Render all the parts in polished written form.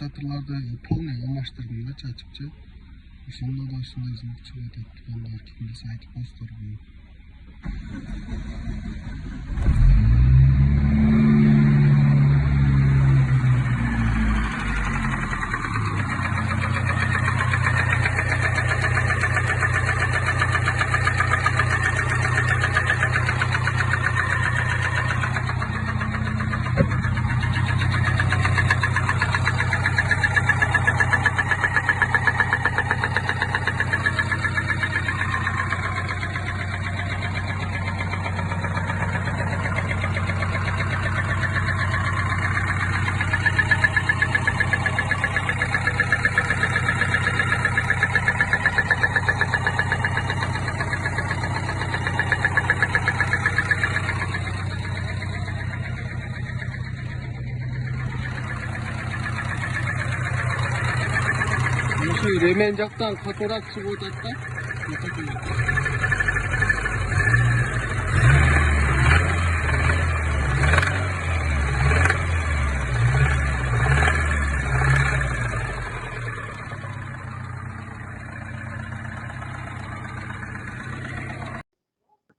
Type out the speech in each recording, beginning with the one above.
Конденсаторларды полный алмаштырдым да, чачыпчы. Ошондо да ушундай звук чыгып атат. Туугандар, ким билсе айтып коесуздарбы? Ошо ремень жактан катуураак чыгып атат да.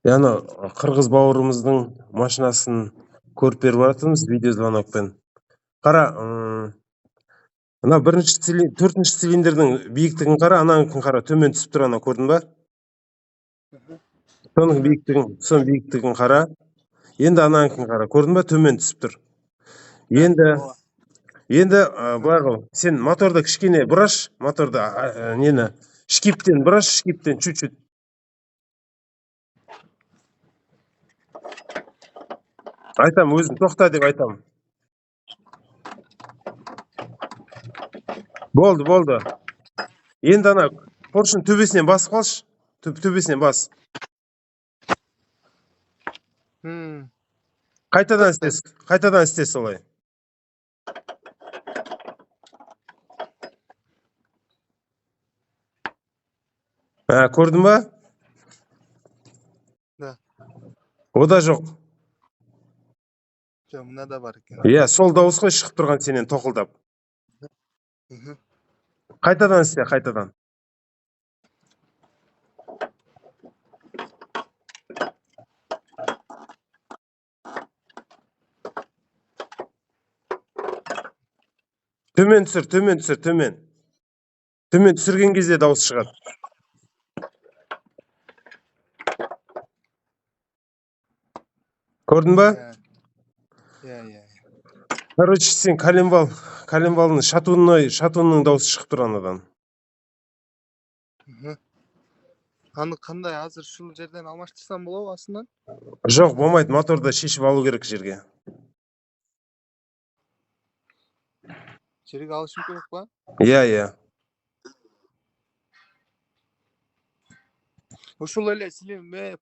Ана қырғыз бауырымыздың машинасын көріп беріп жатырмыз видеозвонокпен. Қара, мына бірінші төртінші цилиндрдің биіктігін қара, ананікін қара, төмен түсіп тұр ана, көрдің ба? Соның биіктігін, соның биіктігін қара. Енді ананікін қара, көрдің ба, төмен түсіп тұр. Енді енді былай қыл, сен моторды кішкене бұраш, моторды нені, шкиптен бұраш, шкиптен чуть-чуть. Айтам, өзім тоқта деп айтам. Болды, болды. Енді ана поршень төбесінен басып қалшы. Төбесінен бас. Қайтадан істе, қайтадан істе солай. Ә, көрдің ба? Да. Ода жоқ. Жоқ, мынада бар екен. Иә, сол дауыс қой шығып тұрған сенен тоқылдап. Қайтадан істе, қайтадан. Төмен түсір, төмен түсір, төмен. Төмен түсірген кезде дауыс шығады. Көрдің ба? Иә, иә. Короче, сен коленвалдың шатунның дауысы шығып тұр анадан. Аны қандай азыр ушул жерден алмаштырсам болобу астынан? Жоқ, болмайды, моторды шешіп алу керек жерге. Жерге алышым керек па? Иә, иә. Ушул эле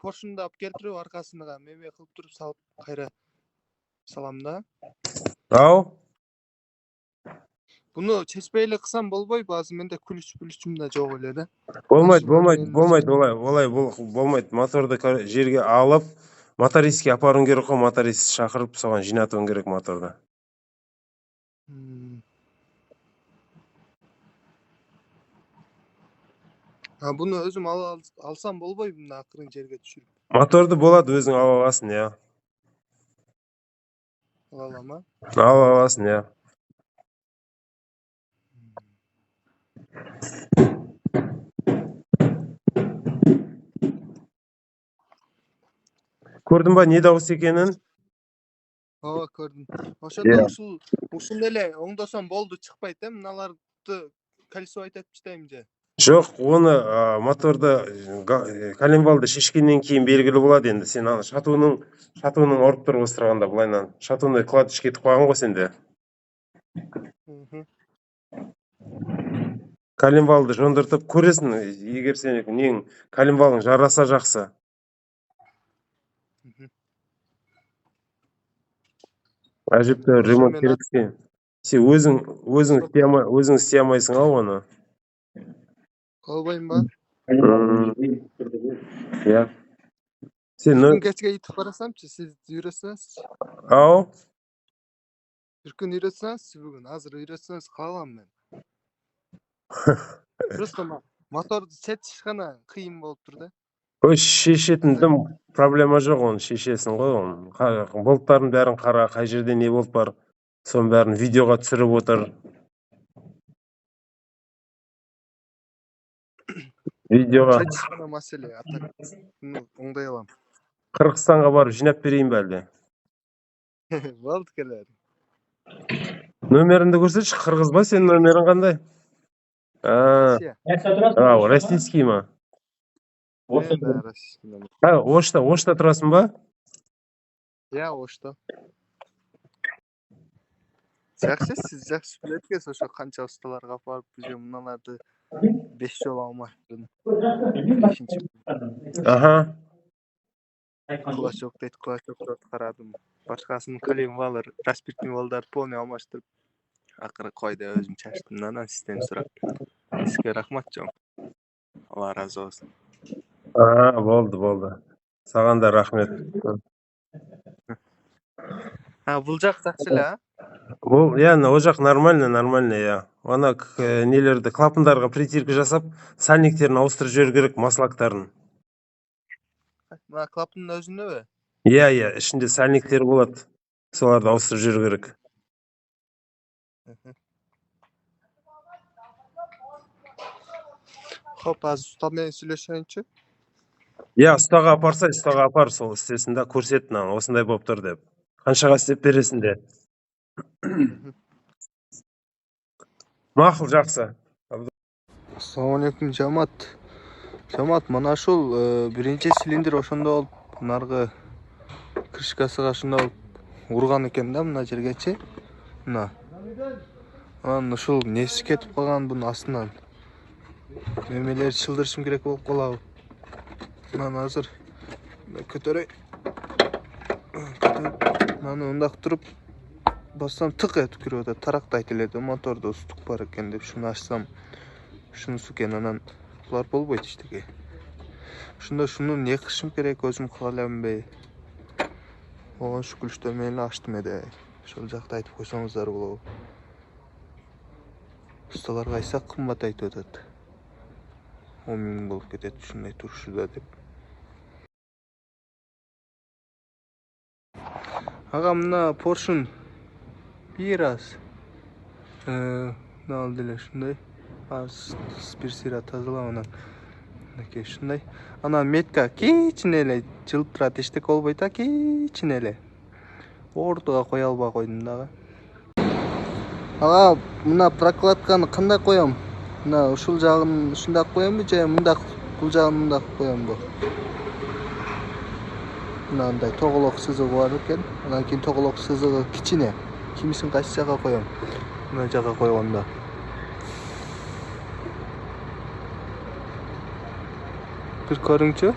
поршенди алып келтирип аркасына меме кылып туруп салып кайра салам да. Ау? Буну чечпей эле кылсам болбойбу? Азыр менде ключ-пүлүчүм да жок эле да. Болмайды, болмайды, болмайды, олай, олай болмайды. Моторды жерге алып, мотористке апаруың керек қой, моторист шақырып, соған жинатуың керек моторды. А буну өзүм алсам болбойбу мына акырын жерге түшүрүп? Моторды болады, өзүң ала аласың, иә. Ала алам, а? Ала аласың, иә. Көрдің ба не дауыс екенін? Ооба, көрдүм. Ошондо ушул эле оңдосом болду, чыкпайт, мыналарды колесо айтып таштайм же. Жоқ, оны моторды, коленвалды шешкеннен кейін белгілі болады енді. Сен ана шатуның ұрып тұр осырғанда былайынан. Шатуны кладыш кетіп қалған ғой сенде. Коленвалды жондыртып көресің, егер сен нең коленвалың жараса жақсы. Әжептәуір ремонт керек сен. Сен өзің істей алмайсың ау оны. Кылбайм ба? Иә. Сен Бүгүн кечке итип барасамчы, сиз үйрөтсөңүз. Ау? Бир күн үйрөтсөңүз, бүгүн азыр үйрөтсөңүз кыла алам мен. Просто моторду чечиш гана кыйын болуп тур да. Ой, шешетін дым проблема жоқ, оны шешесің ғой оны. Болттардың бәрін қара, қай жерде не болт бар, соның бәрін видеоға түсіріп отыр. Видеоға. Чечиш гана маселе, а так, ну, оңдай алам. Қырғызстанға барып жинап берейін бе әлде? Болду, келе. Нөмеріңді көрсетші, қырғыз ба сенің нөмерің қандай? Россия. А, российский ма? Да, российский номер. А, Ошта тұрасың ба? Иә, Ошта. Жакшы, сиз жакшы билет экенсиз, ошо канча усталарга барып, уже мыналарды 5 жолу алмаштырдым. 5-чи. Аха. Кулачок дейт, кулачокторду карадым. Башкасын коленвалар, распитный валдарды полный алмаштырып, акыры кой деп өзүм чачтым да, анан сизден сурап. Сизге рахмат чоң. Алла ыраазы болсун. А, болду, болду. Саған да рахмет. А, бул жак жакшы эле, а? Бул, иә, ол жақ нормально, нормально, иә. Ана нелерді, клапандарға притирка жасап, сальниктерін ауыстырып жіберу керек, маслактарын. Мына клапандын өзүндөбү? Иә, иә, ішінде сальниктер болады. Соларды ауыстырып жіберу керек. Хоп, азыр уста менен сүйлөшөйүнчү. Иә, ұстаға апарса, ұстаға апар, сол істесін да, көрсет мынаны, осындай болып тұр деп. Қаншаға істеп бересің де. Мақұл, жақсы. Ассаламу алейкум, жамаат. Жамаат, мына ушул биринчи цилиндр ошондо болуп, наргы крышкасыга ошондо болуп урган экен да, мына жергечи. Мына. Анан ушул неси кетип калган бунун астынан. Немелерди чылдырышым керек болуп калабы. Мынаны азыр көтөрөй. Көтөрүп, мынаны мындак туруп бассам тык этип кирип атат, тарактайт эле да, мотордо устук бар экен деп шуну ачсам, ушунусу экен, анан булар болбойт эчтеке. Ошондо шуну эмне кылышым керек, өзүм кыла аламбы? Ого, ушу ключтөр менен эле ачтым эде. Ошол жакта айтып койсоңуздар болобу. Ustalarга айтсак кымбат айтып атат. 10 миң болуп кетет ушундай турушу да деп. Ага, мына поршень бир аз. Мына ал деле ушундай. Аз бир сыйра тазалап анан мынакей ушундай. Анан метка кичине эле жылып турат, эчтеке болбойт а, кичине эле. Ортого кое албай койдум дагы. Ага, мына прокладканы кандай коем? Мына ушул жагын ушундай коембу же мындак, бул жагын мындак коембу? Мынандай тоголок сызыгы бар экен. Анан кийин тоголок сызыгы кичине. Кимисин кайсы жака коем? Мына жака койгондо. Бир көрүңчү.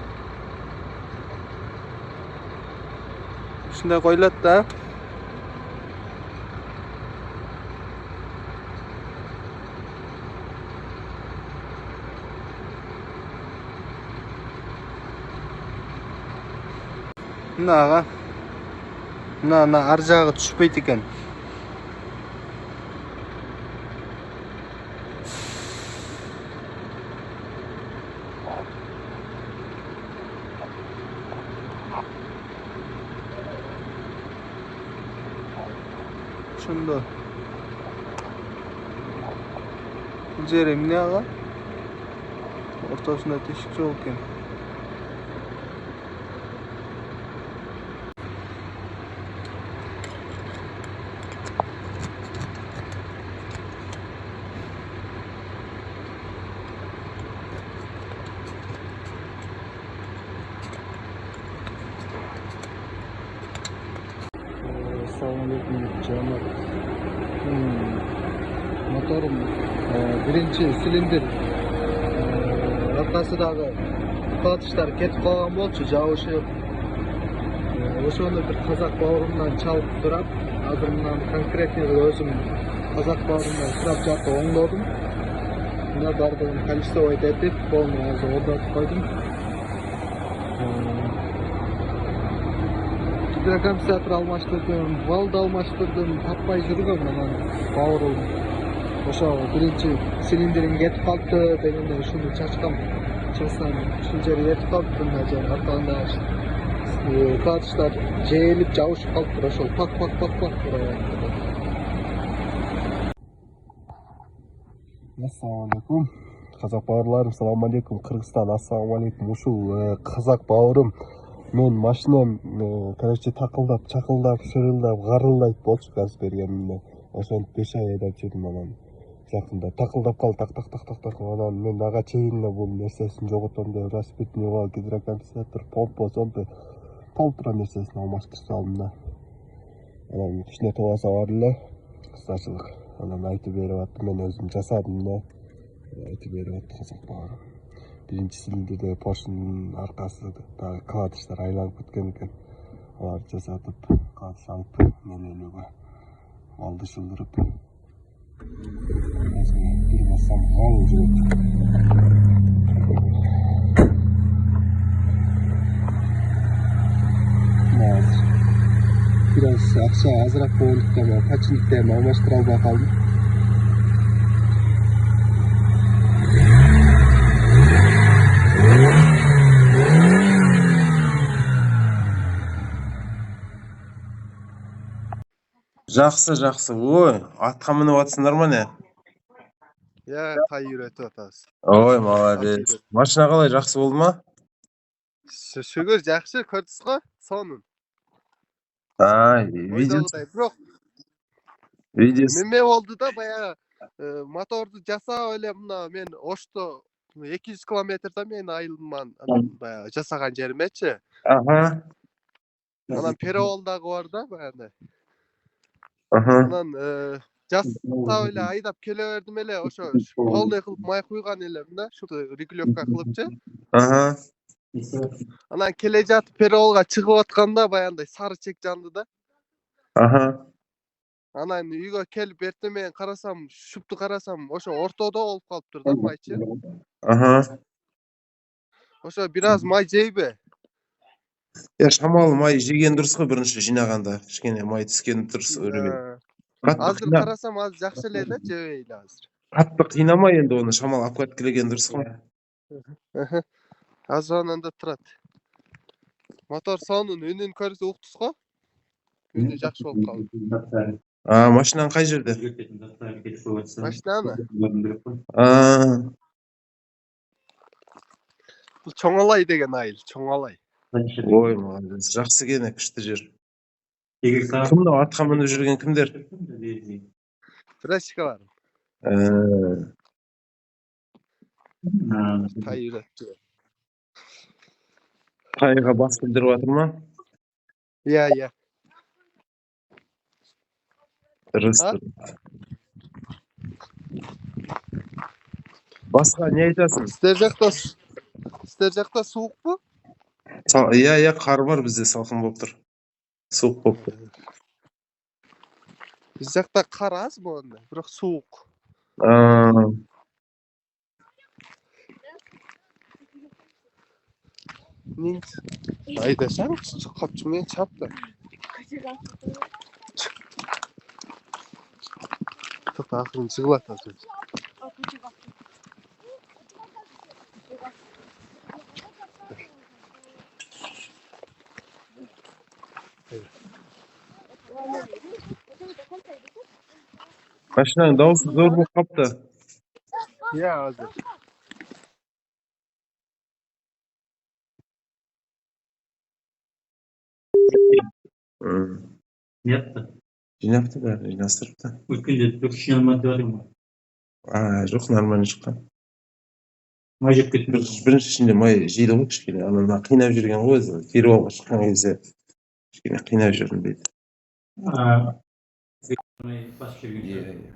Ушундай коюлат да. Мына ага. Мына, мына ар жагы түшпөйт экен. Ошондо. Бул жери эмне ага? Ортосунда тешик жок экен. Ассаламу алейкум, жамаат. Моторум биринчи цилиндр аркасындагы вкладыштар кетип калган болчу, жабышып. Ошону бир казак бауырымдан чалып сурап, азыр мынаны конкретный кылып өзүм казак бауырымдан сурап жатып оңдодум. Мына баардыгын колесовать этип, полный азыр орнотуп койдум. Гидрокомпенсатор алмаштырдым, валды алмаштырдым, таппай жүргөм. Анан бауырым ошо биринчи цилиндрин кетип калыптыр дегенде ушуну чачкам. Чыксам ушул жери кетип калыптыр, мына жери аркагында вкладыштар жээлип жабышып калыптыр, ошол пак пак пак пак ура бериптир. Ассаламу алейкум, казак бауырларым, салам алейкум, Кыргызстан, ассаламу алейкум. Ушул казак бауырым, мен машинам, короче, такылдап, чакылдап, шырылдап, гарылдайт болчу газ бергенимде. Ошентип 5 ай айдап жүрдүм, анан жакында такылдап калды, так так так так так. Анан мен ага чейин эле бул нерсесин жоготом деп распитный вал, гидрокомпенсатор, помпа, сомпа, толтура нерсесин алмаштырып салдым да. Анан кичине тобасы бар эле, устачылык. Анан айтып берип атты, мен өзүм жасадым да. Айтып берип атты казак бауырым. Биринчи цилиндрде поршнун аркасы дагы вкладыштар айланып кеткен экен. Аларды жасатып, вкладыш алып, нелелүүгө валды шылдырып. Бир бассам гал жүрөт. Азыр бир аз акча азыраак болгондуктан подшипниктерин алмаштыра албай калдым. Жақсы, жақсы. Ой, атқа мініп атсыңдар ма не? Иә, тай үйретіп атабыз. Ой, молодец. Машина қалай, жақсы болды ма? Шүгір, жақсы, көрдіңіз ғой, сонун. А, видео, Ойдағыдай. Бирок видео. неме болду да, баягы моторду жасап эле мына мен Ошто 200 километрда мен айылыман, анан баягы жасаган жеримечи. Аха. Анан перевал дагы бар да баягындай. Аха. Анан жасап эле айдап келе бердим эле, ошо полный кылып май куйган элем да, ушу регулировка кылыпчы. Аха. Анан келе жатып перевалга чыгып атканда баягындай сары чек жанды да. Аха. Анан үйгө келип эртең менен карасам, шупту карасам, ошо ортодо болуп калыптыр да майчы. Аха. Ошо бир аз май жейби? Я, шамалы май жеген дұрыс қой, бірінші жинағанда кішкене май түскен дұрыс үрген. Азыр карасам азыр жакшы эле да, жебей эле азыр. Қатты қинамай енді оны, шамалы обкаткалеген дұрыс қой. Азыр анан да турат. Мотор сонун, үнүн көрсө уктуз го. Үнү жакшы болуп калды. А, машинаң қай жерде? Машинаны? А, Бул Чоңолай деген айыл, Чоңолай. Ой, молодец. Жақсы екен, күшті жер. Кім мынау атқа мініп жүрген кімдер? Братчикаларым. Тай үйрөтүп жүрөт. Тайға бас білдіріп жатыр ма? Иә, иә. Дұрыс. Басқа не айтасың? Сіздер жақта суық па? Иә, иә, қар бар бізде, салқын болып тұр. Суық болып тұр. Біз жақта қар аз болғанда, бірақ суық. Айдасаң, қапчымен чапты. Тоқта, ақырын жығылады азыр. Машинаның дауысы зор болып қалыпты. Иә, азыр. Жинапты. Жинапты бәрін, жинастырыпты. Өткенде төрт жиналмады деп жатыр ғой. А, жоқ, нормально шыққан. Май жеп кетті. Бірінші ішінде май жейді ғой кішкене. Ана мына қинап жүрген ғой өзі. Перевалға шыққан кезде кішкене қинап жүрдім дейді. Май басып жүрген. Иә, иә.